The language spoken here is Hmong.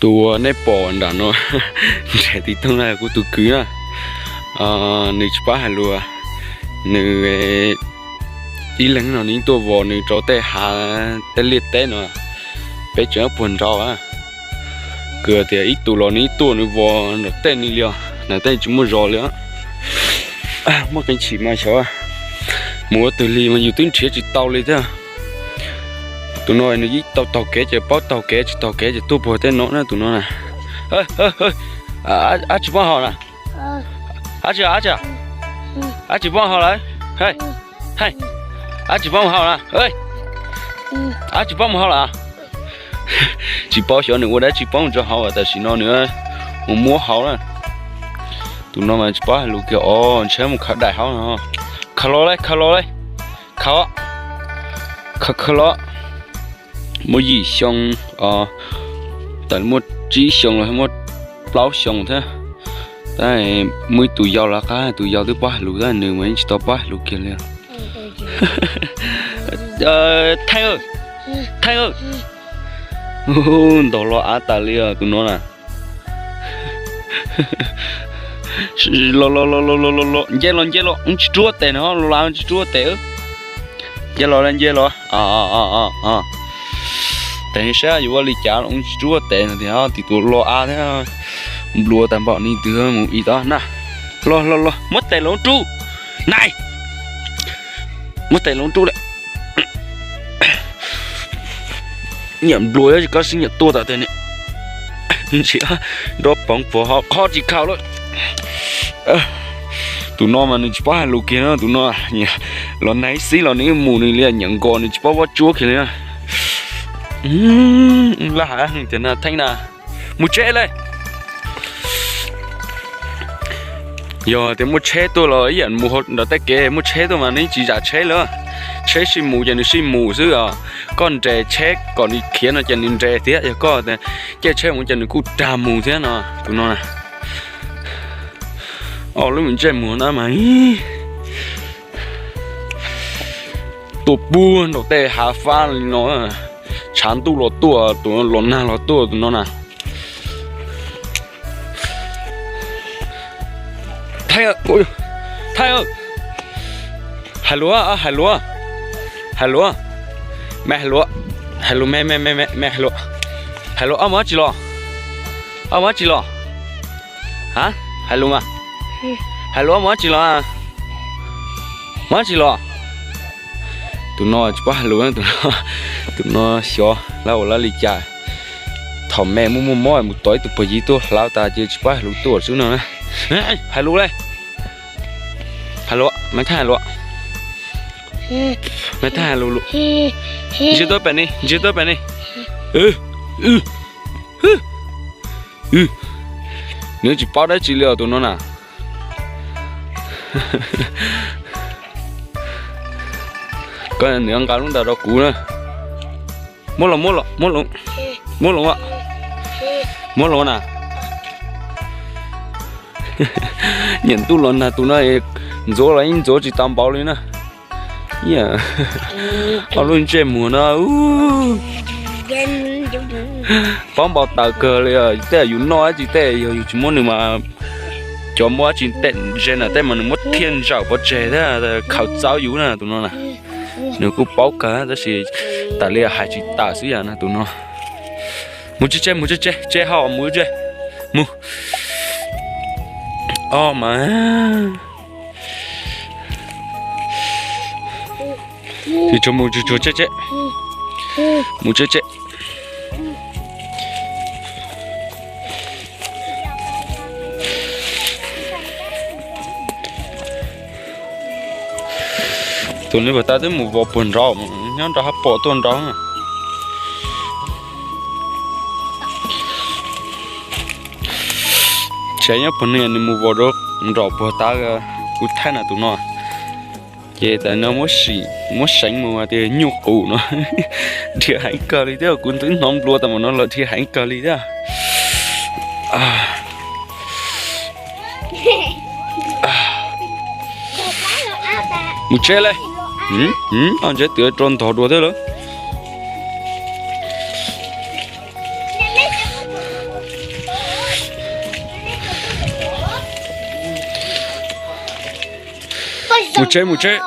Tus uas nej pom nram no nrhiav tiv tooj na kuv tus kwv na, nws tsis paub hais lus, nws ib leeg no nws yeej tuaj vos nws rau tej hav tej liaj teb no, peb tseem puag nraud. Kwv tias ib tug los nws ib tuaj nws vos nram tej nws li os, nram tej tsis muaj zos li os. Muaj qee chim mas xyov mus ua twg li mas yus twb nrhiav tsis tau li thiab. Tus no nws yeej tau taug kev ces paub taug kev, tsis taug kev ces tuaj puag tej no na tus no na. Ab tsis paub haus na. Ab tsis, ab tsis, ab tsis paub haus lawm. Ab tsis paub haus na. Ab tsis paub mus haus lawm. Tsis paub xyov nws ua dab tsi poob rau hauv tam sim no nws mus muab haus na. Tus no mas tsis paub hais lus kiag os, ntshe mus khaws daim hauv no. Khaws los li, khaws los li, khaws, khaws, khaws los. Muaj yim xyoo, tam muaj tsib xyoo los muaj plaub xyoo thiab. Tab muaj ib tus yau lawv qab, tus yau twb paub hais lus tab nws mas yeej tsis tau paub hais lus kiag li. Theej, Theej, ntaus los av tas li os tus no na. Los los los los los los, nce los nce los, ub tsis ruab tes no, los los tsis ruab tes. Nce los los nce los. Tes saib yuav ua li cas los ub tsis ruab tes no tias tim tus los av thiab. Nplua tag npaum li twg mus ib tod na. Los los los, muab tes los rub. Nais, muab tes los rub lawm. Nyiam nplua tsis koj sib nyiam tuaj tas tias ne. Ntsia nrov poov puag ho qhov tsis khaus lawm. Tus no mas nws tsis paub hais lus kiag no, tus no los nag ib xib los nws mus nws li nyiam nkaus nws tsis paub vuab tsuab kiag li na. Laj hav tias na Theej na, mus tsheb li. Yog tias muaj tsheb tuaj los ib yam mus nram tej kev muaj tsheb tuaj mas nws tsis zam tsheb li. Tsheb sij mus ces nws sij mus xwb os. Koj nres tsheb kom nws khiav no ces nws nres thiab, yog koj caij tsheb mus ces nws kuj rag mus thiab no. Tus no na, ob lub me ntsej muag na mas tuaj puag nram tej hav fab li no, tshav ntuj los tuaj, tus los nag los tuaj tus no na. Thaij, Thaij, hais lus, hais lus, hais lus, me hais lus, hais lus me me me me hais lus, hais lus ob mus dab tsi los, ob mus dab tsi los, a, hais lus mas, hais lus ob mus dab tsi los, mus dab tsi los. Tus no tsis paub hais lus, tus no xyov lawv ua lawv li cas. Thaum me muaj muaj mob mus tos ib tug pog yiv tuaj hlawv tas ces tsis paub hais lus tuaj xwb no. Hais lus li. Hais lus, me Thaij hais lus. Me Thaij hais lus. Ntsiag tuaj pem ni, ntsiag tuaj pem ni. Nws tsis paub dab tsi li os tus no na. Koj nws nqa lub ntawd rau kuv na. Muab los, muab los, muab los, muab los, muab los na. Nyiam ntuj los nag tus no, ntxuav los yeej ntxuav tsis tau npaum li na. Ob lub ntsej muag no, paub npau taws kawg li. Tej yus noj dab tsi tej yog yus tsis muab nws mas, cov muab dab tsi tej ze na tej mas nws muab thiaj ntsawm pov tseg thiab khaws txawb yus na tus no na. Nws kuj paub kawg tab sis tas li hais tsis tas xwb yam na tus no. Mus tse tse, mus tse tse, tse hauj mus tse, mus. Os mas. Tsis tshua mus, tsis tshua tse tse. Mus tse tse. Tus niag puag ta twb mus vos puag nraud, nyob nrad hab pom tuaj nraud. Tsev nyob puag niag nws mus vos rau nraum puag ta, kuv thaij na tus no. Ces tam no muab seev mus tias nyuj qus no. Dhia heev kawg li thiab, kuv twb hnov nplua tas mas no los dhia heev kawg li thiab. Mus tsev li. Ob ntsev twb rau ntog dua thiab lawm. Mus tsev, mus tsev.